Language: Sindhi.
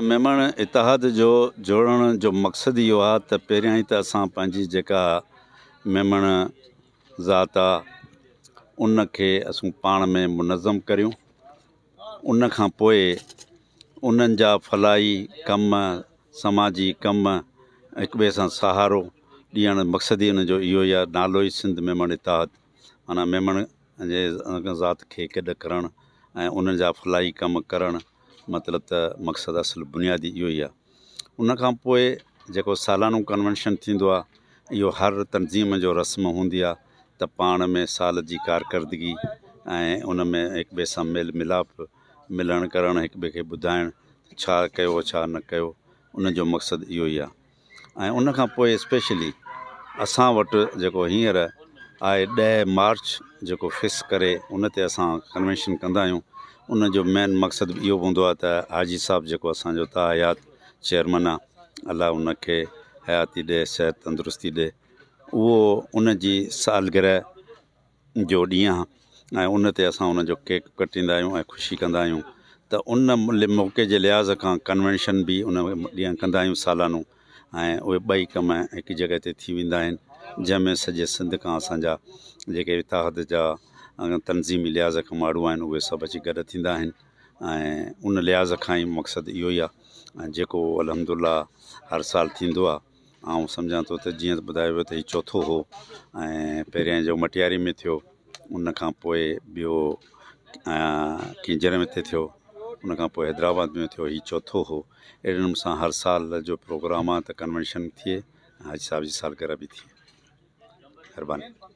ميمڻ اتحاد جو جوڙڻ جو مقصد اهو آهي ته پهريان ئي ته اسان پنهنجي جيڪا ميمڻ ذات آهي ان کي اسون پاڻ ۾ منظم ڪريون ان کان پوء انهن جا فلاحي ڪم سماجي ڪم هڪ ٻئي سان سهارو ڏيڻ مقصد ئي ان جو اهو ئي آهي نالو ئي سنڌ ميمڻ اتحاد معنيٰ ميمڻ جي ذات کي گڏ ڪرڻ ۽ انهن جا فلاحي ڪم ڪرڻ مطلب ته مقصد اصل بنيادي اهو ئي آهي. ان کان پوء جيڪو سالانو ڪنوينشن ٿيندو آهي اهو هر تنظيم جو رسم هوندي آهي ته پاڻ ۾ سال جي ڪارڪردگي ۽ ان ۾ هڪ ٻئي سان ميل ملاپ ملڻ ڪرڻ هڪ ٻئي کي ٻڌائڻ ڇا ڪيو ڇا نه ڪيو ان جو مقصد اهو ئي آهي. ۽ ان کان پوء اسپيشلي اسان وٽ جيڪو هينئر آهي ڏهه مارچ جيڪو فڪس ڪري ان تي اسان ڪنوينشن ڪندا آهيون ان جو مين مقصد به اهو هوندو آهي ته حاجي صاحب جيڪو اسانجو تا حيات چيئرمن آهي الله ان کي حياتي ڏي صحت تندرستي ڏي اهو ان جي سالگرهه جو ڏينهن آهي ۽ ان تي اسان ان جو ڪيڪ ڪٽيندا آهيون ۽ خوشي ڪندا آهيون ته ان موقعي جي لحاظ کان ڪنوينشن به ان ڏينهن ڪندا آهيون سالانو ۽ اهي ٻئي ڪم هڪ جڳهه تي ٿي ويندا آهن جنهن ۾ سڄي سنڌ کان اسانجا جيڪي اتحاد جا تنظيمي لحاظ کان ماڻهو آهن اهي سڀ اچي گڏ ٿيندا آهن ۽ ان لحاظ کان ئي مقصد اهو ئي آهي ۽ جيڪو الحمد لله هر سال ٿيندو آهي آئون سمجهان ٿو ته جيئن ٻڌايو ويو ته هي چوٿون هو ۽ پهريان جو مٽياري ۾ ٿيو ان کان پوء ٻيو ڪينجهر ۾ ٿيو ان کان پوء حيدرآباد ۾ ٿيو هي چوٿون هو اهڙي نموني سان هر سال جو پروگرام آهي ته ڪنوينشن ٿئي ۽ حاجي صاحب جي سالگرهه به ٿئي مهرباني.